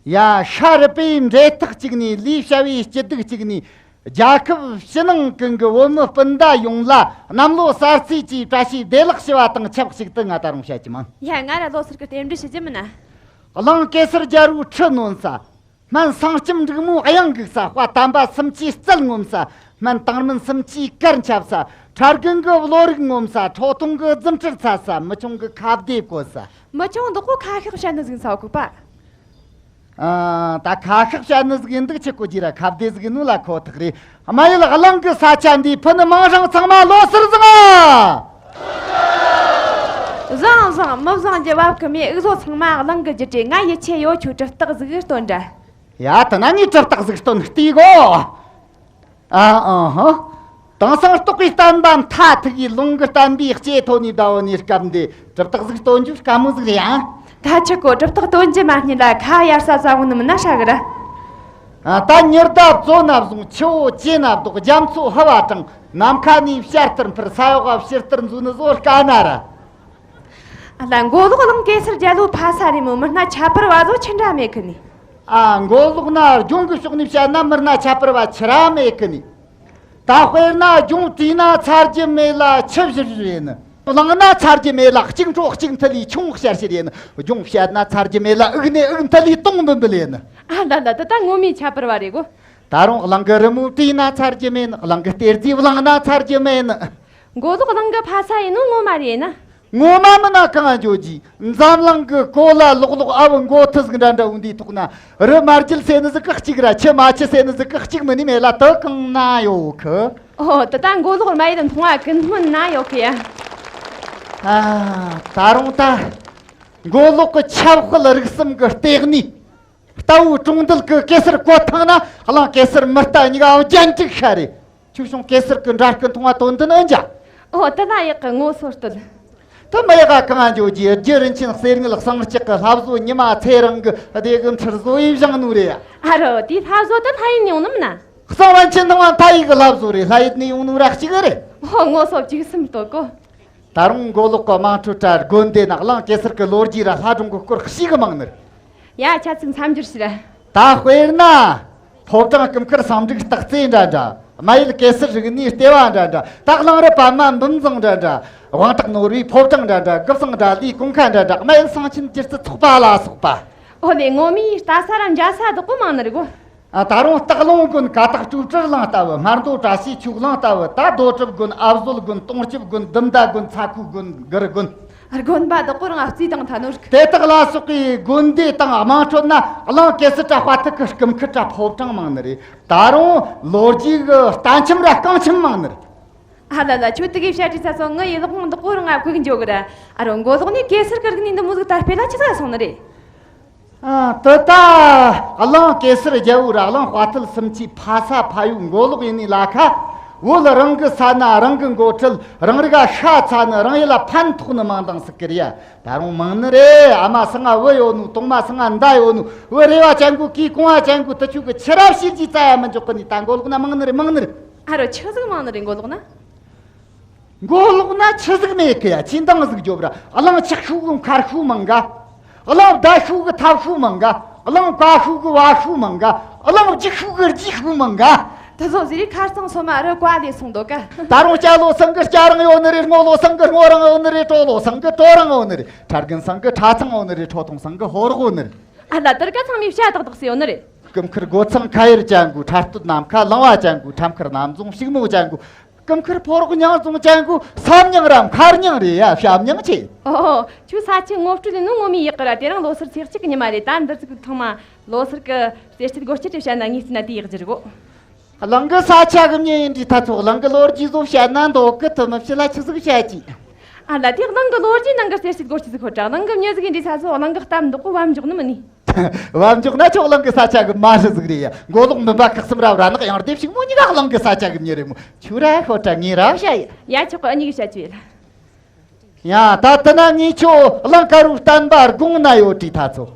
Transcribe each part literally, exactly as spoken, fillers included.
ཡ། ཤ་རུས་པའི་འབྲེལ་ཐག་གཅིག་ནས། ལུས་བྱ་བའི་སྐྱིད་སྡུག་གཅིག་ནས། རྒྱལ་ཁབ་ཕྱི་ནང་ཀུན་གྱི་བོད་མི་སྤུན་ཟླ་ཡོངས་ལ། གནམ་ལོ་གསར་ཚེས་ཀྱི་བཀྲ་ཤིས་བདེ་ལེགས་ཞུ་བ་དང་ཆབས་ཅིག་ཏུ་ང་ད་རུང་བཤད་ཀྱི་མིན། ཡ། ང་ར་བློ་གསར་གྱི་རྟེན་འབྲེལ་ཞུ་རྒྱུ་མིན་ན། གླིང་གེ་སར་རྒྱལ་པོའི་ཁྲི་ནོན་ས། སྨན་གསང་སྐྱོམ་འབྲུག་མོའི་གཡང་འགུགས་ས། དཔལ་དམ་པ་སུམ་བརྒྱའི་རྩལ་ངོམ་ས། སྨན་དྭངས་སྨན་སུམ་བརྒྱའི་གར་འཆབ་ས། ཁྲ་རྒན་གྱི་བློ་རིག་ངོམ་ས། ཁྲོ་ཐུང་གི་རྫུ་འཕྲུལ་འཚལ་ས། མི་ཆུང་གི་ཁ་བདེ་བཀོད་ས། མི་ཆུང་བདག་པོ་ཁ་ཤགས་བཤད་ནི་ཟིག་ཡིན་ས་གོ་པ། ཨ། ད་ཁ་ཤགས་བཤད་ནི་ཟིག་ཡིན་འདུག་ཆི་གོ་རྒྱུ་ར། ཁ་བདེ་ཟིག་ཡིན་ནོ་ལ་ཁོ་ཐག་རེད། སྨན་ཡུལ་གླིང་གི་ས་ཆ་འདིའི་ཕུ་ནུ་མིང་སྲིང་ཚང་མ་ལོ་གསར་བཟང་ཨ། བཟང་བཟང་། མི་བཟང་རྒྱུ་བབ་གི་མེད། འུ་ཚོ་ཚང་མ་གླིང་གི་རྒྱུ་གྲས། ང་ཡིད་ཆེས་ཡོད། ཁྱོད་གྲུབ་རྟགས་ཟིག་སྟོན་དྲ། ཡ། དེ་ན་ངས་གྲུབ་རྟགས་ཟིག་སྟོན་ལྟོས་གོ། ཨ། ཨང་ཧ། དེང་སང་རྟོགས་པའི་བསྟན་པ་མཐའ་ཐུག་གི། ལུང་གི་བསྟན་པའི་ལྕེ་ཐོན་ནས་ཟླ་བོ་ནས་སྐབས་འདི་གྲུབ་རྟགས་ཟིག་སྟོན་རྒྱུ་དཀའ་མོ་ཟིག་རེད་ཨང་། ད་ཆི་གོ། གྲུབ་རྟགས་སྟོན་རྒྱུ་མ་རྙེད་ལ་ཁ་གཡར་ས་ཟ་བོ་ནི་མིན་ན་ཧྲ་གི་ར། ཨ། ད་ཉི་ཟླ་བཙོ་ན་བཟུང་། ཆུ་བོ་ཆེ་ན་བཟློག། རྒྱ་མཚོ་ཧུ་བ་དྲངས། ནམ་མཁའ་ནས་བྱ་ཐུར་འཕུར། ས་འོག་ག་ཕྱི་ཐུར་འཛུལ་ནི་བཟོ་དཀའ་ན་ར། ཨ་ལ། མགོ་ལོག་གླིང་གེ་སར་རྒྱལ་པོའི་ཕ་ས་རེད་མོ། མི་སྣ་ཁྱད་པར་བ་བཟོ་ཆི་འདྲ་མེད་གི་ནི། ཨ། མགོ་ལོག་ན་ལྗོངས་གི་ཕྱོགས་ནས་བཤད་ན་མི་སྣ་ཁྱད་པར་བ་ཆི་ར་མེད་གི་ནི། ད་དཔེར་ན་ལྗོངས་བྲིས་ན་ཚར་རྒྱུ་མེད་ལ་ཆུ་བཞུར་བཞུར་ཡིན། གླིང་ན་ཚར་རྒྱུ་མེད་ལ་གཅིག་འཕྲོ་གཅིག་མཐུད་ལས་ཁྱུང་ཤར་ཤར་ཡིན། ལྗོངས་བཤད་ན་ཚར་རྒྱུ་མེད་ལ་འུག་ནས་འུག་མཐུད་ལས་དུང་འབུད་འབུད་ཡིན། ཨ་ལ་ལ། དེ་ད་ངོ་མའི་ཁྱད་པར་བ་རེད་གོ། ད་རུང་གླིང་གི་རི་མོ་བྲིས་ན་ཚར་རྒྱུ་མེད། གླིང་གི་གཏེར་རྫས་བླངས་ན་ཚར་རྒྱུ་མེད། མགོ་ལོག་གླིང་གི་ཕ་ས་ཡིན་ནོ་ངོ་མ་རེད་ན། ངོ་མ་མིན་ན་གང་འགྱོ་རྒྱུ། འཛམ་གླིང་གི་གོ་ལ་ལོག་ལོག་ཨ་བུ་མགོ་ཐུ་ཟིག་འདྲ་འདྲ་བོ་འདིའི་ཐོག་ན། རི་མ་རྒྱུད་ཟེར་ནི་ཟིག་གི་གཅིག་ར། ཆུ་མ་ཆུ་ཟེར་ནི་ཟིག་གི་གཅིག་མིན་ནི་མེད་ལ་དུ་གང་ན་ཡོད་གི། ཨོ། དེ་ད་མགོ་ལོག་རྨ་ཡུལ་མཐོང་བ་ཀུན་སྨོན་ན་ཡོད་གི་ཡ། ཨ། ད་རུང་ད་མགོ་ལོག་གི་ཆབ་དཔལ་རིག་གསུམ་གི་ལྟེ་གནས། རྟ་བོའི་གྲོང་རྡལ་གི་གེ་སར་བཀོད་ཐང་ན། གླིང་གེ་སར་མི་རྟ་གཉིས་ཀ་རྒྱན་དཀྲུག་ཤ་རེད། ཁྱོད་བྱུང་གེ་སར་གི་འདྲ་སྐུ་མཐོང་བ་དོན་འདི་ནི་འཇའ། ཨོ། དེ་ལ་ཡག་གི་ངོ་སོ་བསྟོད། དེ་མི་ཡག་ག་གང་འགྱོ་རྒྱུ། རྒྱུ་རིན་ཆེན་གསེར་དངུལ་གསང་ལྕགས་གི་ལྷ་བཟོ། ཉི་མ་ཚེ་རིང་གི་སྡེ་གི་འཕྲུལ་བཟོ་ཡིས་བཞེངས་ནོ་རེད་ཡ། ཨ་རོ། དེའི་ལྷ་བཟོ་དེ་ལྷ་ཡིན་ཡོང་ནི་མིན་ན། གསང་བན་ཆེན་ཐང་བ་མཐའ་ཡས་གི་ལྷ་བཟོ་རེད། ལྷ་ཡུལ་ནས་ཡོང་ནོ་ར་གཅིག་རེད། ཨོ། ངོ་སོ་བཅུ་གསུམ་བསྟོད་གོ། ད་རུང་མགོ་ལོག་གི་དམངས་ཁྲོད་དྲ་དགོན་སྡེ་ན་གླིང་གེ་སར་གི་ལོ་རྒྱུས་ར་ལྷ་སྒྲུང་གི་སྐོར་ཞིག་གི་མང་ནི་རེད། ཡ། ཆ་ཚིག་མཚམས་སྦྱོར་ཞིག་ར། ད་དཔེར་ན། ཕོ་བྲང་སྐུ་མཁར་ཟངས་དྲུག་སྟག་རྩེ་འདྲ་འདྲ། རྨ་ཡུལ་གེ་སར་རིག་གནས་ལྟེ་བ་འདྲ་འདྲ། ད་གླིང་རུ་པདྨ་འབུམ་རྫོང་འདྲ་འདྲ། དབང་དྲག་ནོར་བུའི་ཕོ་བྲང་འདྲ་འདྲ། དགུ་བཟང་དགྲ་ལྷའི་གོང་ཁ་འདྲ་འདྲ། རྨ་ཡུལ་གསང་ཆེན་སྒྱུ་རྩལ་ཚོགས་པ་ལ་སོགས་པ། ཨོ་ལེ། ངོ་མའི་ལྟ་ས་ར་མཇལ་ས་བདག་པོ་མང་ནི་རེད་གོ། ཨ། ད་རུང་སྟག་ལུང་དགོན། ཀ་དག་སྤྲོས་བྲལ་གླིང་ལྟ་བུ། སྨར་མདོ་བཀྲ་ཤིས་ཆོས་གླིང་ལྟ་བུ། ད་རྡོ་གྲུབ་དགོན། ཨ་བཟོད་དགོན། སྟོང་སྐྱིབས་དགོན། འདུམ་མདའ་དགོན། ཚ་ཁུ་དགོན། གུར་དགོན། དགོན་པ་བདག་པོ་རང་རྩིས་དང་ཐ་ནོར་གི། དེ་དག་ལ་སོགས་པའི་དགོན་སྡེ་དང་དམངས་ཁྲོད་ན་གླིང་གེ་སར་དྲ་དཔའ་ཐུལ་གི་སྐུ་མཁར་དྲ་ཕོ་བྲང་མང་ནི་རེད། ད་རུང་ལོ་རྒྱུས་གི་རྟ་ཁྱིམ་ར་རྐང་ཁྱིམ་མང་ནི་རེད། ཨ་ལ་ལ། ཁྱོད་དེ་གའི་བཤད་དྲིས་ཚ་ཚོ་ངི་ཡི་ལོག་མང་བདག་པོ་རང་ང་གུག་འཇོག་གི་ར། ཨ་རོ། མགོ་ལོག་ནས་གེ་སར་གི་རིག་གནས་འདི་མོ་ཟིག་ད་སྤེལ་ལ་ཆི་ཟིག་སོང་ནི་རེད། ཨ། དེ་ད་གླིང་གེ་སར་རྒྱལ་པོ་ར་གླིང་དཔའ་ཐུལ་སུམ་ཅུའི་ཕ་ས་ཕ་ཡུལ་མགོ་ལོག་ཡིན་ནི་ལ་ཁ། བོད་རང་གི་ས་ན་རང་གི་འགོ་ཁྲིད། རང་རིགས་ཤ་ཚ་ནི། རང་ཡུལ་ལ་ཕན་ཐོགས་ནི་མང་དང་ཟིག་གི་རེད་ཡ། ད་རུང་མང་ནི་རེད། ཨ་མ་སང་ང་བུ་ཡོད་ནོ། གདོང་མ་སང་ང་མདའ་ཡོད་ནོ། བུ་རེ་བ་ཅན་གོ། གོས་གོང་བ་ཅན་གོ། དུ་ཆུ་གི་ཆི་ར་བྱེད་ཀྱི་རྩ་ཡ་མི་འཇོག་གི་ནི། ད་མགོ་ལོག་ན་མང་ནི་རེད། མང་ནི་རེད། ཨ་རོ། ཆི་ཟིག་མང་ནི་རེད་མགོ་ལོག་ན། མགོ་ལོག་ན་ཆི་ཟིག་མེད་གི་ཡ། ཅི་འདང་ཟིག་རྒྱོབ་ར། གླིང་ཆག་ཤུག་གི་མཁར་ཤུག་མང་ག། གླིང་བདའ་ཤུག་གི་ཐབ་ཤུག་མང་ག། གླིང་བཀའ་ཤུག་གི་བ་ཤུག་མང་ག། གླིང་རྒྱུག་ཤུག་གི་རྗེས་ཤུག་མང་ག། དེ་ཚོ་ཟེར་རེ་ཁ་རྩང་སོ་མ་རུ་བཀའ་ལས་སོང་འདུག་ག། ད་རུང་སྐྱ་ལོ་སང་གི་སྐྱ་རང་ཡོད་ནི་རེད། སྔོ་ལོ་སང་གི་སྔོ་རང་ཡོད་ནི་རེད། གྲོ་ལོ་སང་གི་གྲོ་རང་ཡོད་ནི་རེད། ཁྲ་རྒན་སང་གི་ཁྲ་ཚང་ཡོད་ནི་རེད། ཁྲོ་ཐུང་སང་གི་ཧོར་ཡོད་ནི་རེད། ཨ་ལ། དེར་ཀ་ཚང་མའི་བྱ་དག་དག་སེ་ཡོད་ནི་རེད། སྐུ་མཁར་སྒོ་ཚང་ཁ་ཡར་ཅན་གོ། ཁྲ་སྟོད་ནམ་མཁའ་གླིང་བ་ཅན་གོ། ཁྲ་མཁར་གནམ་རྫོང་ཕྱུག་མོ་ཅན་གོ། སྐུ་མཁར་ཕོ་རོག་མྱང་རྫོང་ཅན་གོ། ས་མྱང་ར་མཁར་མྱང་རེད་ཡ། བྱ་མྱང་ཆེ། ཨོ། ཁྱོད་ས་ཆ་ངོ་སྤྲོད་ལས་ནོ་ངོ་མའི་ཡག་གི་ར། དེ་རིང་ལོ་སར་ཚེས་གཅིག་གི་ཉི་མ་རེད། ད་འདི་ཚིག་ཐེངས་མ་ལོ་སར་གི་རྩེད་སྤྲད་སྒོ་སྤྲད་དེ་བཤད་ན་ངས་བརྩིས་ན་དེ་ཡག་རྒྱུ་རེད་གོ། གླིང་གི་ས་ཆ་གི་མྱི་ཡིན་དུས་ད་ཚོ་གླིང་གི་ལོ་རྒྱུས་བཟོ་བཤད་ན་འདོད་གི། དེ་མི་བཤད་ལ་ཆི་ཟིག་བཤད་ཀྱི། ཨ་ལ། དེ་གླིང་གི་ལོ་རྒྱུས་ནང་གི་རྩེད་སྤྲད་སྒོ་སྤྲད་ཟིག་ཁོ་དྲ། གླིང་གི་མྱི་ཟིག་ཡིན་དུས་ད་ཚོ་གླིང་གི་གཏམ་འདོག་གོ་བབ་འཇོག་ནི་མིན་ནི། བབ་འཇོག་ན་ཆོག། གླིང་གི་ས་ཆ་གི་མ་རི་ཟིག་རེད་ཡ། མགོ་ལོག་མུན་པ་ཁག་གསུམ་ར་བྲ་ནག་གཡང་སྡེ་ཕྱུག་མོ་གཉིས་ཀ་གླིང་གི་ས་ཆ་གི་མྱི་རེད་མོ། ཆུ་ར་ཤོ་དྲ་ངའི་ར་བྱ་ཡ། ཡ། ཆོག་གི། འུ་གཉིས་ཀྱི་བྱ་ཆུ་ཡ་ལ། ཡ། ད་དེ་ན་ངས་ཁྱོད་གླིང་དཀར་པོའི་བསྟན་པ་དགོངས་ན་ཡོད་དྲིས་ད་ཚོ།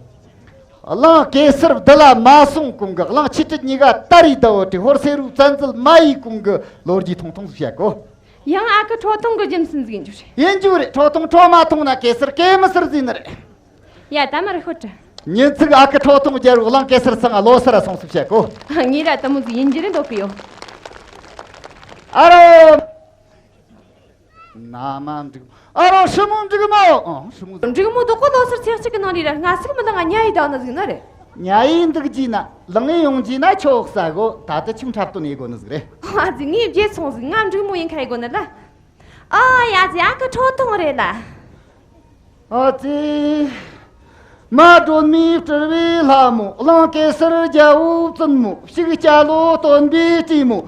གླིང་གེ་སར་བདུད་ལ་མ་སོང་གོང་གི། གླིང་ཆེ་དྲིལ་གཉིས་ཀ་ད་རེས་ད་ཡོད་དྲིས། ཧོར་སེ་རུ་བཙན་འཛུལ་མ་ཡིས་གོང་གི་ལོ་རྒྱུས་ཐུང་ཐུང་ཟིག་བཤད་གོ། ཡང་ཨ་ཁུ་ཁྲོ་ཐུང་གི་རྒྱུ་མཚན་ཟིག་ཡིན་རྒྱུ་རེད། ཡིན་རྒྱུ་རེད། ཁྲོ་ཐུང་ཁྲོ་མ་ཐུང་ན་གེ་སར་གེ་མི་སར་ཟིན་ནི་རེད། ཡ། ད་མར་ཤོད་དྲ། ཉིན་ཚིག་ཨ་ཁུ་ཁྲོ་ཐུང་རྒྱལ་བོ་གླིང་གེ་སར་ཚང་ང་ལོ་སར་སོང་སུ་བྱེད་གོ། ངས་ར་དུ་མོ་ཟིག་ཡིན་རྒྱུ་རེད་འདོད་གི་ཡོད། ཨ་རོ། ན་མ་འགྲིག་ཨ་རོ་ཧྲི་མོ་འགྲིག་མོ། ཨ་ཧྲི་མོ་འགྲིག་མོ་དོ་གོ་ལོ་སར་ཚེག་གཅིག་གི་ནང་རེད་ར། ང་སིག་མི་ལང་ང་ཉ་ཡི་དང་ན་ཟིག་ན་རེད། ཉ་ཡི་འདུག་རྒྱུ་ན་ལང་ཡི་ཡོང་རྒྱུ་ན་ཆོག་ས་གོ། ད་ལྟ་ཆུང་འཁྲབ་སྟོན་ཡི་གོ་ནི་ཟིག་རེད། ཨ་ཙི་ངས་བརྗེད་སོང་ཟིག་ང་འགྲིག་མོ་ཡིན་ཁ་ཡི་གོ་ནི་ལ། ཨ་ཡ་ཙི་ཨ་ཁུ་ཁྲོ་ཐུང་རེད་ལ། ཨ་ཙི། མ་སྒྲོལ་མའི་སྤྲུལ་བའི་ལྷ་མོ། གླིང་གེ་སར་རྒྱལ་བོའི་བཙུན་མོ། ཕྱུག་སྐྱ་ལོ་སྟོན་པའི་སྲས་མོ།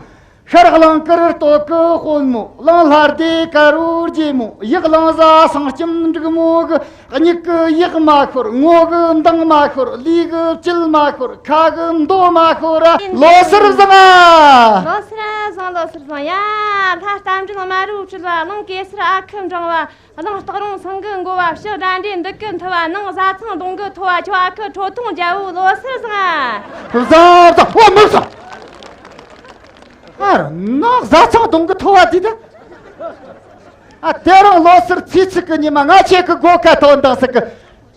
ཤར་གླིང་དཀར་སྟོད་ཀྱི་དཔོན་མོ། གླིང་ལྷ་སྡེ་དཀར་བོའི་རྗེ་མོ། ཡག་གླིང་བཟའ་ཚང་ལྕམ་འབྲུག་མོ་གི། མྱིག་གི་ཡག་མ་ཤོར། ངོ་གི་མདངས་མ་ཤོར། ལུས་གི་བཅུད་མ་ཤོར། ཁ་གི་མདོག་མ་ཤོར། ལོ་སར་བཟང་ང་། ལོ་སར་བཟང་། ལོ་སར་བཟང་། ཡ། ལྷ་རྟ་མགྲིན་དམར་པོའི་སྤྲུལ་བ། གླིང་གེ་སར་ཨ་ཁུ་འབྲིང་བ། གླིང་སྟག་རོང་སེང་གེ་འགོ་བ། ཕྱི་དགྲ་འདྲེ་འདུལ་གི་མཐུ་བ། ནང་བཟའ་ཚང་སྡོང་གི་ཐོ་བ། ཁྱོད་ཨ་ཁུ་ཁྲོ་ཐུང་རྒྱལ་བོ་ལོ་སར་བཟང་ང་། བཟང་བཟང་། ཨོ་མི་བཟང་། ཨ་ར་ནང་བཟའ་ཚང་སྡོང་གི་ཐོ་བ་དེ་ད། ཨ་དེ་རིང་ལོ་སར་ཚེས་གཅིག་གི་ཉི་མ་ང་ཁྱེད་ཀྱི་སྒོ་ཁ་ཐོག་འདང་སྲིད་གི།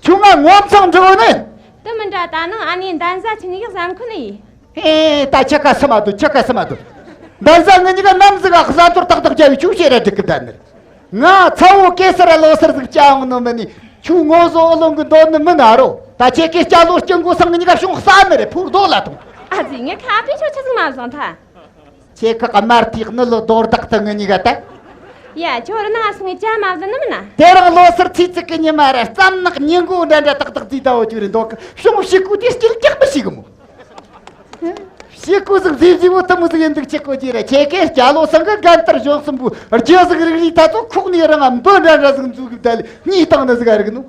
ཁྱོད་ང་ངོ་མཚང་འདྲི་བོ་ནི། དེ་མི་འདྲ། ད་ནང་ཨ་ནེ་འདན་བཟའ་ཁྱེད་གཉིས་ཀྱི་བཟའ་འཁོན་ནི་ཡིན། ཨེ་ད་ཁྱེད་ཀ་སུ་མ་འདུག་ཁྱེད་ཀ་སུ་མ་འདུག་འདན་བཟའ་ངེད་གཉིས་ཀ་ནམ་ཟིག་ག་བཟའ་འཐོར་ཏག་ཏག་བྱ་བའི་ཁྱོད་བཤད་ར་འགྲིག་གི་བསྡད་ནི། ང་ཚ་བོ་གེ་སར་ལོ་སར་ཟིག་བཅའ་འོང་ནི་མིན་ནི། ཁྱོད་ངོ་བཟོ་ཨོ་ལོང་གི་འདོད་ནི་མིན་ཨ་རོ། ད་ཁྱེད་ཀའི་སྐྱ་ལོ་སྐྱིན་གོ་སང་ངེད་གཉིས་ཀ་བྱུང་ས་ནི་རེད། ཕུར་རྡོ་ལ་ཐོངས། ཨ་ཙི་ངས་ཁ་པའི་ཆོ་ཆི་ཟིག་མ་བཟང་ཐལ། ཁྱེད་ཁ་དམར་ཐིག་ནི་ལོ་རྡོར་བདག་ཏུ་ངེད་གཉིས་ཀ་ད། ཡ་ཁྱོད་རི་ནང་སོང་ངས་ཇ་མ་བཟོ་ནི་མིན་ན། དེ་རིང་ལོ་སར་ཚེས་གཅིག་གི་ཉི་མ་ར་རྩམ་ནག་ཉིན་གོ་འདྲ་འདྲ་ཏག་ཏག་རྫིས་ཟླ་བོ་ཅུ་རེ་འདོག་གི་བྱུང་། ཕྱི་གོ་དེ་སྐྱིལ་ཀྱག་མི་ཤེས་གི་མོ། ཕྱི་གོ་ཟིག་རྫིས་རྫིས་བོ་དུ་མོ་ཟིག་ཡིན་འདུག་ཁྱེད་གོ་རྒྱུ་ར། ཁྱེད་ཀའི་སྐྱ་ལོ་སང་གི་རྒན་དར་གཞོན་གསུམ་པོའི་རྒྱུ་ཟིག་རིག་རིག་ད་ཚོ་ཁོག་ནས་རང་ང་འབུ་འདྲ་འདྲ་ཟིག་འཛུགས་གི་བསྡད་ལེ་གཉིས་བཏང་ནི་ཟིག་ཨ་རིག་ནོ།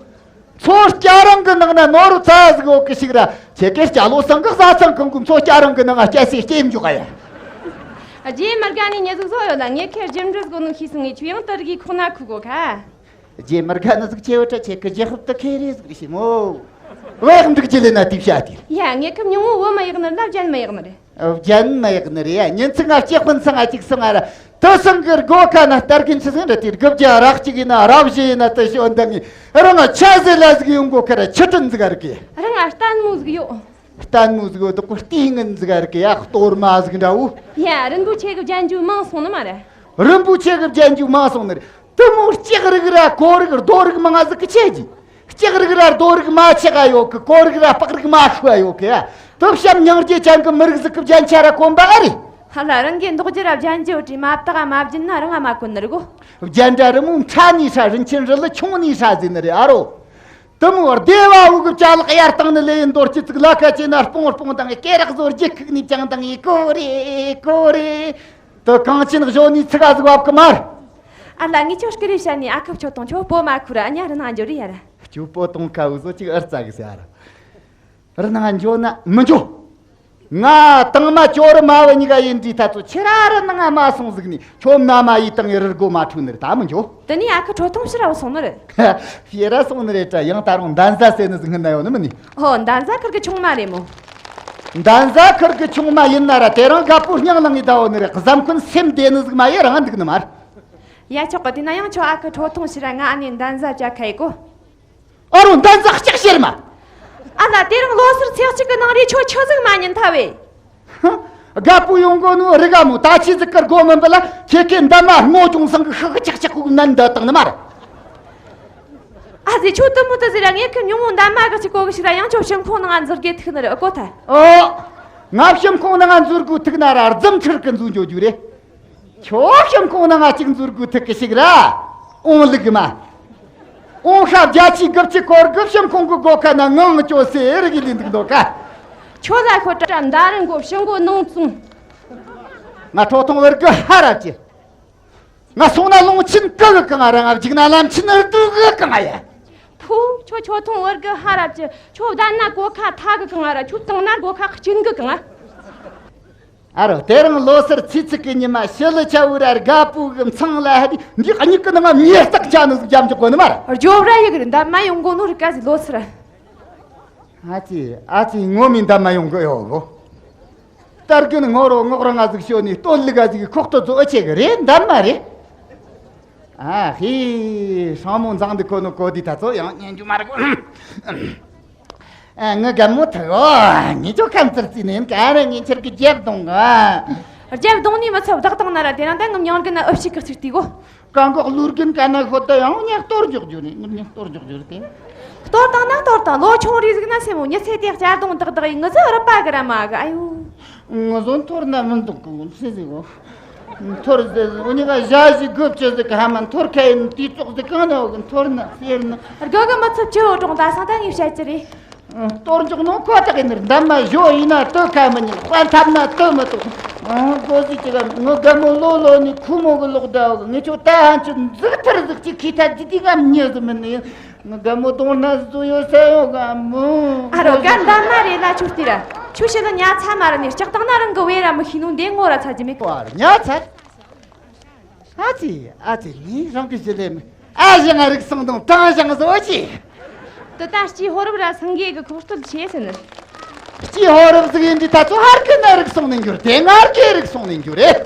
མཚོ་སྐྱ་རིང་གི་ནང་ན་ནོར་བུ་ཚ་ཟིག་ཡོད་གི་ཞིག་ར། ཁྱེད་ཀའི་སྐྱ་ལོ་སང་གི་བཟའ་ཚང་གང་གི་མཚོ་སྐྱ་རིང་གི་ནང་ང་སྐྱ་སེ་སྐྱེ་འཇུག་ག་ཡ། རྗེ་མི་དགའ་ནི་ཉེ་ཟུག་བཟོ་ཡོད་ལ། ངས་ཁེར་རྒྱུ་འབྲས་དགོ་ནོ་ཤེས་སོང་ངས་ཁྱོད་ཡང་དུ་རིག་གི་ཁོག་ན་ཁུ་གོ་ཁ། རྗེ་མི་དགའ་ནི་ཟིག་ཆེ་བ་ཁྲ་ཁྱེད་ཀི་རྗེ་ཧུབ་ཏུ་ཁེ་རེ་ཟིག་རེ་ཞིམ་མོ། བས་འདུག་ཅི་ལེ་ན་དེ་བྱ་དེ། ཡ་ངས་ཁི་ཉུང་ངུ་བོ་མ་ཡག་ནི་ལ་རྒྱན་མ་ཡག་ནི་རེད། རྒྱན་མ་ཡག་ནི་རེད་ཡ། ཉིན་ཚིག་ང་སྐྱེ་སྤུན་ཚང་ང་གཅིག་སོང་ང་ར། དུ་སང་གི་སྒོ་ཁ་ན་སྟར་གིན་ཆི་སེང་ར་དེ་དགུ་བརྒྱ་རག་གཅིག་ཡིན་ན་རབ་བཞི་ཡིན་ན་དུ་ཞོ་འདང་ངི་རང་ང་ཆ་ཟེ་ལ་ཟིག་ཡོང་གོ་ཁ་ར་ཆི་ཁྲིན་ཟིག་ཨ་རི་ཀི། རང་ང་ལྟད་མོ་ཟིག་ཡོད། ལྟད་མོ་ཟིག་ཡོད་དོ་ཁོ་ལྟས་ངན་ཟིག་ཨ་རི་ཀི་ཡ། གཏོར་མ་ཟིག་འདྲ་བོ། ཡ་རིན་པོ་ཆེ་གི་རྒྱན་རྒྱུ་མང་སོང་ནི་མ་རེད། རིན་པོ་ཆེ་གི་རྒྱན་རྒྱུ་མང་སོང་ནི་རེད། དུ་མོ་ལྕགས་རིགས་ར་གོ་རིགས་རྡོ་རིགས་མང་ང་ཟིག་གི་ཆེ་གི། ལྕགས་རིགས་ར་རྡོ་རིགས་མ་ཆེ་ག་ཡོད་གི། གོ་རིགས་ར་པགས་རིགས་མ་ཤུ་ག་ཡོད་གི་ཡ། དུ་བྱམས་སྙིང་རྗེ་ཅན་གི་མི་རིགས་ཟིག་གི་རྒྱན་ཆ་ར་གོན་པ་ཨ་རི། ཧ་ལ་རང་གི་མདོག་རྒྱུ་ར་རྒྱན་རྒྱུ་དྲི་མ་བཏགས་མ་བརྒྱུད་ན་རང་ང་མ་གོན་ནི་རེད་གོ། རྒྱན་འདྲ་རི་མོ་ཕྲ་ནི་ཧྲ་རིན་ཆེན་རི་ལི་ཆུང་ནི་ཧྲ་ཟེར་ནི་རེད་ཨ་རོ། དུ་མོ་སྡེ་བ་འུ་གི་ཅ་ལག་གཡར་བཏང་ནི་ལེ་ཡིན་རྡོ་སྐྱི་ཙིག་ལ་ཁ་ཅེ་ན་སྤུང་སྤུང་དང་སྐེ་རགས་བཟོ་རྒྱུ་ཁུག་ནི་ཅང་དང་ཡི་གོ་རེ་གོ་རེ། དུ་གང་ཅི་ནག་གཞོན་ནི་ཚིག་ག་ཟིག་བབ་གི་མར། ཨ་ལ་ངས་ཁྱོད་སྐུ་རེ་བཤད་ནི་ཨ་ཁུ་ཁྱོད་དང་ཁྱོད་སྤོ་མ་ཁུ་ར་ཨ་ཉ་རི་ནང་འགྱོ་རི་ཡ་ར། ཁྱོད་སྤོ་དང་ཁ་བུ་བཟོ་ཅིག་ཨར་ཙ་གི་ཟེར་ཨ་ར། རི་ནང་འགྱོ་ན་མི་འགྱོ། ང་དང་མ་ཅོ་རི་མ་བུ་གཉིས་ཀ་ཡིན་དྲིས་ཐ་ཚོ་ཁྱེད་ར་རི་ནང་མ་སོང་ཟིག་ནི་ཁྱོད་མནའ་མ་ཡིས་བཏང་ཡི་རི་སྒོ་མ་འཁྲུག་ནི་རེད། ད་མི་འགྱོ། དེ་ནས་ཨ་ཁུ་ཁྲོ་ཐུང་ཕྱིར་ར་སོང་ནི་རེད། ཕྱིར་ར་སོང་ནི་རེད་དྲ། ཡང་ད་རུང་འདན་བཟའ་ཟེར་ནི་ཟིག་སྔུན་ན་ཡོད་ནི་མིན་ནི། ཧོ་འདན་བཟའ་ཁུར་གི་ཆུང་མ་རེད་མོ། འདན་བཟའ་ཁུར་གི་ཆུང་མ་ཡིན་ན་ར་དེ་རིང་རྒད་པོ་སྙིང་ལངས་ངེ་ད་འོ་ནི་རེད། གཟམ་ཁུན་སེམས་བདེ་ནི་ཟིག་མ་ཡི་རང་འདུག་ནི་མ་རེད། ཡ་ཆོག་གི། དེ་ན་ཡང་ཁྱོད་ཨ་ཁུ་ཁྲོ་ཐུང་ཕྱིར་ར་ང་ཨ་ནེ་འདན་བཟའ་བཅའ་ཁ་ཡི་གོ། ཨ་རོ་འདན་བཟའ་ལྕགས་ཤེར་མ། ཨ་ལ་དེ་རིང་ལོ་སར་ཚེས་གཅིག་གི་ནང་རེད། ཁྱོད་ཆི་ཟིག་མ་ཉན་ཐལ་བས། རྒད་པོ་ཡོང་གོ་ནོ་རི་ག་མོ་ད་ཆི་ཟིག་གི་སྒོ་མིན་པ་ལ་ཁྱེད་ཀའི་འདན་མ་སྔོ་ཅུང་སང་གི་ཤི་གི་ཆག་ཆག་གུག་ནན་འདི་བཏང་ནི་མ་རེད། ཨ་ཟེ་ཁྱོད་དུ་མོ་དུ་ཟེར་ར། ངས་ཁི་ཉུང་ངུ་འདན་མ་གི་ཅིག་གོ་གི་ཞིག་ར། ཡང་ཁྱོད་ཤིང་ཁོང་ནང་ང་འཛུལ་གེ་ཐུག་ནི་རེད་ཨ་གོ་ཐལ། ཨོ། ང་ཤིང་ཁོང་ནང་ང་འཛུལ་དགོས་ཐུག་ན་ར་རྫུམ་ཁྲིར་གི་འཛུལ་འགྱོ་རྒྱུ་རེད། ཁྱོད་ཤིང་ཁོང་ནང་ང་གཅིག་འཛུལ་དགོས་ཐུག་གི་ཞིག་ར། ཨོང་ལུག་མ། ཨོང་ཤ་བརྒྱ་ཆའི་དགུ་བཅུ་སྐོར་གི་ཤིང་ཁོང་གི་སྒོ་ཁ་ན་ངང་སྐྱོ་སེ་རི་གི་ལི་འདུག་འདོད་ཀ། ཁྱོད་ལ་ཁོ་ཏྲ་མདའ་རི་མགོ་ཤིང་མགོ་ནང་བཙུན། ང་ཁྲོ་ཐུང་བར་གི་ཧ་ར་ཅི། ང་སོང་ན་ལུང་ཆེན་ཀི་གི་གང་ར། ང་འཇིག་ན་ལམ་ཆེན་རི་དུ་གི་གང་ཡ། ཕུ། ཁྱོད་ཁྲོ་ཐུང་བར་གི་ཧ་ར་ཅི། ཁྱོད་བདའ་ན་གོ་ཁ་ཐ་གི་གང་ར། ཁྱོད་བཏང་ན་གོ་ཁ་གཅིན་གི་གང་ཨ། ཨ་རོ་དེ་རིང་ལོ་སར་ཚེས་གཅིག་གི་ཉི་མ་ཞི་ལི་ཆ་བུ་ར་རྒད་པོ་གི་མཚང་ལ་ཧ་དི་འདི་གཉིས་ཀི་ནང་ང་མྱེ་སྟག་ཆ་ནི་ཟིག་རྒྱབ་འཇོག་གོ་ནི་མ་ར། རྒྱོབ་ར་ཡི་གི་རི་འདབ་མ་ཡོང་གོ་ནོ་རི་ཀ་ཟི་ལོ་སར། ཨ་ཙི་ཨ་ཙི་ངོ་མི་འདབ་མ་ཡོང་གི་ཡོད་གོ། སྟར་གིན་ངོ་རོ་ངོག་ར་ང་ཟིག་ཤོ་ནི་སྟོད་ལི་ག་ཟིག་གི་ཁོག་ཏོ་ཙོ་ཨ་ཆེ་གི་རེད་འདབ་མ་རེད། ཨ་ཧི། སྲང་མོ་མཛངས་འདི་ཁོ་ནོ་གོ་དི་ད་ཚོ་ཡང་ཉན་རྒྱུ་མ་རེད་གོ། ཨ། ངི་རྒན་མོ་ཐུག་ཨོ། ངས་ཁྱོད་ཁམས་ཚུར་རྩིས་ནས་ཡིན་ག་རེ། ངས་ཁྱེར་གི་རྒྱབ་གཏོང་གི། རྒྱབ་གཏོང་ནས་མི་ཚོ་བདག་བཏང་ན་ར། དེ་རིང་ད་ངི་མྱང་གི་ན་ཨུ་ཕྱི་གི་ཚིག་དེ་གོ། རྐང་འགོག་ལུས་རྒྱུན་ག་ན་ཤོད་ད། ཡང་ངས་གཏོར་འཇོག་རྒྱུ་རེད། ངི་མྱང་གཏོར་འཇོག་རྒྱུ་རེད་དེ། གཏོར་བཏང་ན་གཏོར་བཏང་། ལོ་ཆུང་རེ་ཟིག་ན་སེམས་མོ་ཉི་ཚེ་དེ་གཅར་རྡུང་ཏག་ཏག་ཡིན། ངི་ཟི་རུ་པ་གི་ར་མ་གི། ཨ་ཡོ། ངི་ཟོ་འཐོར་ན་མི་འདུག་གི། ངི་ཚེ་ཟིག་གོ། འཐོར་ཟེར་ཟེར། འུ་གཉིས་ཀ་ཞ་ཞི་དགོས་ཆེ་ཟིག་གི་ཧ་མ་འཐོར་ཁ་ཡིན། དུས་ཚོགས་ཟིག་གང་ནས་འོག་གི་འཐོར་ན་ཟེར་ན། དགོས་གི་མི་ཚུབ་ཆེ་བོ་གྲོང་ད་སང་ད་ངས་བཤད་ཀྱི་རེད། གཏོར་འཇོག་ནོ་ཁོ་ཐག་ཡིན་ནི། འདབ་མ་ཞོ་ཡིན་ན་དུ་ཁ་མི་ཉན། དཔའ་འཐབ་ན་དུ་མི་ཐུབ། ཨང་། གོ་ཟིག་ཅིག་ག་ངི་རྒན་མོ་ལོ་ལོ་ནི་ཁུ་མོ་གི་ལོག་འདྲ་བོ་གི། ངས་ཁྱོད་ད་ཧན་ཆི་འཛུག་ཐུར་ཟིག་ཅིག་ཁི་ཐ་ཇི་དི་གམ་ཉེ་ཟི་མི་ནི། ངི་རྒན་མོ་གདོང་ན་བཟོ་ཡོད་ས་ཡོད་ག་མོ། ཨ་རོ། ག་འདབ་མ་རེད་ལ་ཆུ་སྟེ་ར། ཆུ་ཤི་ལ་ཉ་ཚ་མ་ར་ནི་ལྕགས་དང་ན་རང་གི་བེ་ར་མི་ཤི་ནོ་འདི་ངོ་ར་ཚ་རྒྱུ་མེད་གོ། ཨ་རོ། ཉ་ཚ། ཨ་ཙི། ཨ་ཙི། ངས་རང་གི་ཞི་ལས་མི། ཨ་ཞང་ང་རིག་སོང་དང་དང་ཞང་བཟོ་ཅི། དེ་ད་སྐྱེས་ཕོ་རབ་ར་སངས་རྒྱས་གི་ཁོག་སྟོད་ཆེ་ཟེར་ནི། སྐྱེས་ཕོ་རབ་ཟིག་ཡིན་དུས་ད་ཚོ་ཧར་གི་ན་རིག་སོང་ནས་འགྱུར་དེ། ངར་གི་རིག་སོང་ནས་འགྱུར་རེད།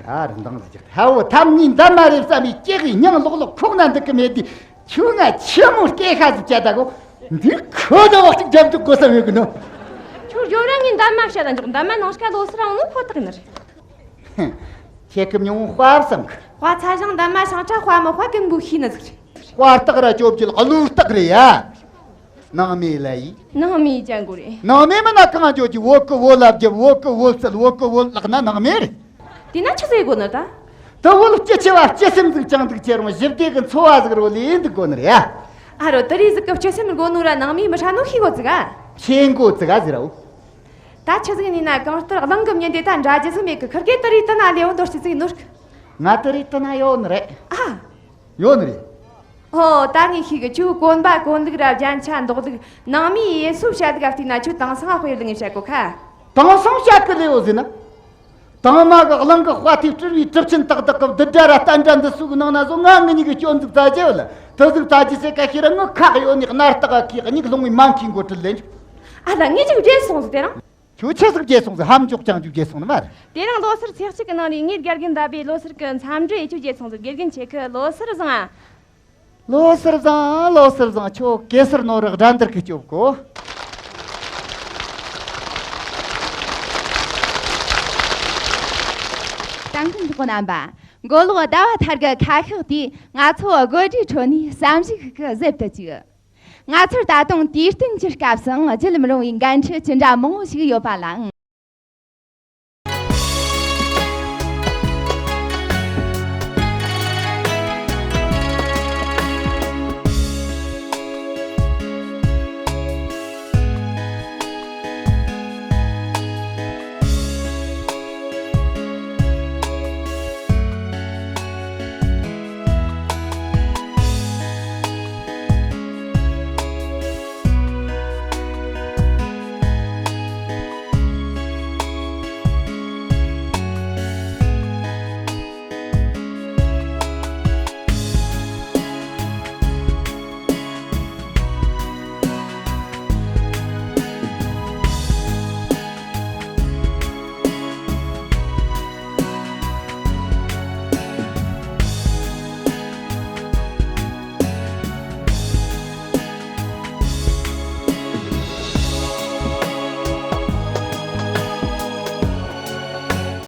ཨ་རི་འདང་ཟིག་ཧ་བོ་ཐམ་གཉིས་འདབ་མ་རེད་བསམ་པའི་སྐྱེ་གི་སྙིང་ལོག་ལོག་ཁོག་ན་འདུག་གི་མེད་དུས། ཁྱོད་ང་ཆེ་མོ་སྐད་ཤ་ཟིག་བྱ་ད་གོ། འདི་ཁོ་ད་བ་གཅིག་རྒྱབ་འཇུག་དགོས་ས་ཡོད་གི་ནོ། ཁྱོད་ཡོད་ར་ངས་འདབ་མ་བཤད་ད་འཇོག་འདབ་མ་ནང་ཤ་ལོ་སི་རང་ནོ་ཁོ་ཐག་ཡིན་ནི་རེད། ཁྱེད་ཀྱི་མྱོང་དཔའ་བསམ་གི། དཔའ་ཚ་ཞིང་འདབ་མ་ཞིང་ཁྲ། དཔའ་མི་དཔའ་གི་འབུ་ཤེས་ནི་ཟིག་རེད། དཔའ་རྟགས་ར་བཅོ་བརྒྱད་བློ་རྟགས་རེད་ཡ། ནང་མི་ལ་ཡིས། ནང་མི་ཅན་གོ་རེད། ནང་མི་མིན་ན་གང་བཅོ་གི། བོད་ཀི་བོད་ལ་རྒྱབ། བོད་ཀི་བོད་སེལ། བོད་ཀི་བོད་ལག་ན་ནང་མི་རེད། དེ་ན་ཆི་ཟེར་དགོས་ནི་ད། དེ་བོད་སྐྱི་ཆེ་བ་སྐྱི་སེམས་ཟིག་ཅང་ཟིག་ཆེ་རུང་ཞི་བདེ་གི་འཚོ་བ་ཟིག་རོ་ལས་འདུག་དགོས་ནི་རེད་ཡ། ཨ་རོ། དེ་རིགས་ཟིག་གི་སྐྱི་སེམས་དགོས་ནོ་ར་ནང་མི་མི་ཧྲ་ནོ་ཤེས་དགོས་ཟིག་ཨ། ཤེས་དགོས་ཟིག་ཨ་ཟེར་རོ། ད་ཆི་ཟིག་ཡིན་ན་གང་ལྟར་གླིང་གི་མྱི་འདི་ད་འདྲ་རྒྱུ་ཟིག་མེད་གི། ཁིར་གེ་དེ་རིགས་དེ་ན་ལེའུ་འདོར་ཅི་ཟིག་ནོར་གི། ང་དེ་རིགས་དེ་ན་ཡོད་ནི་རེད། ཨ། ཡོད་ནི་རེད། ཨོ། ད་ངས་ཤེས་གི། ཁྱོད་གོན་པ་གོན་ལུགས་ར་རྒྱན་ཆ་འདོགས་ལུགས། ནང་མིའི་དབྱེ་སོ་བྱ་ལུགས་ཨ། བལྟས་ན་ཁྱོད་དེང་སང་ཨ་དཔེ་ལ་ངས་བཤད་གོ་ཁ། དེང་སང་བཤད་གི་ལེའུ་ཟེར་ན། དང་མ་གི་གླིང་གི་དཔའ་ཐུལ་སྤྲུལ་བའི་གྲུབ་ཆེན་དག་དག་གི་བདུད་དགྲ་ར་བསྟན་དགྲ་འདི་ཚོའི་ནང་ན་བཟོ་ང་ངི་གཉིས་ཀྱི་སྐྱོན་འཛུགས་ད་རྒྱུ་ལ། དེ་ཟིག་ད་རྒྱུ་ཟེར་ག་ཤེས་ར་ངི་ཁག་ཡོད་ནི། གནར་སྟག་གི་གཉིད་ལོང་བའི་མ་མཁའི་མགོ་ཁྲིད་ལེན། ཨ་ལ། ངས་ཅིག་བརྗེད་སོང་ཟིག་དེ་རིང་། ཁྱོད་ཆི་ཟིག་བརྗེད་སོང་ཟིག་ཧམ་ཅོག་ཅང་ཅུ་བརྗེད་སོང་ནི་མ་རེད། དེ་རིང་ལོ་སར་ཚེས་གཅིག་གི་ནང་ནས་ངའི་དགེ་རྒན་ཟླ་བས་ལོ་སར་གི་འཚམས་འདྲི་ཡེ་ཆོ་བརྗེད་སོང་ཟིག་དགེ་རྒན་ཁྱེད་ཀྱི་ལོ་སར་བཟང་ཨ། ལོ་སར་བཟང་། ལོ་སར་བཟང་། ཁྱོད་གེ་སར་ནོར་ར་དགྲ་འདུལ་གི་སྐྱོབ་གོ། ད་མཁན་གྲོགས་པོ་རྣམ་པ། མགོ་ལོག་ཟླ་བ་ཐར་གི་ཁ་ཤགས་དེས་ང་ཚོ་དགོད་སྒྲའི་ཁྲོད་ནས་བསམ་གཞིག་ཤིག་གི་གཟེབ་ཏུ་བཅུག་ང་ཚོར་ད་དུང་དུས་སྟོན་གྱི་སྐབས་སུའང་བརྗེད་མི་རུང་བའི་འགན་འཁྲི་ཅི་འདྲ་མང་བོ་ཞིག་ཡོད་པ་ལའང་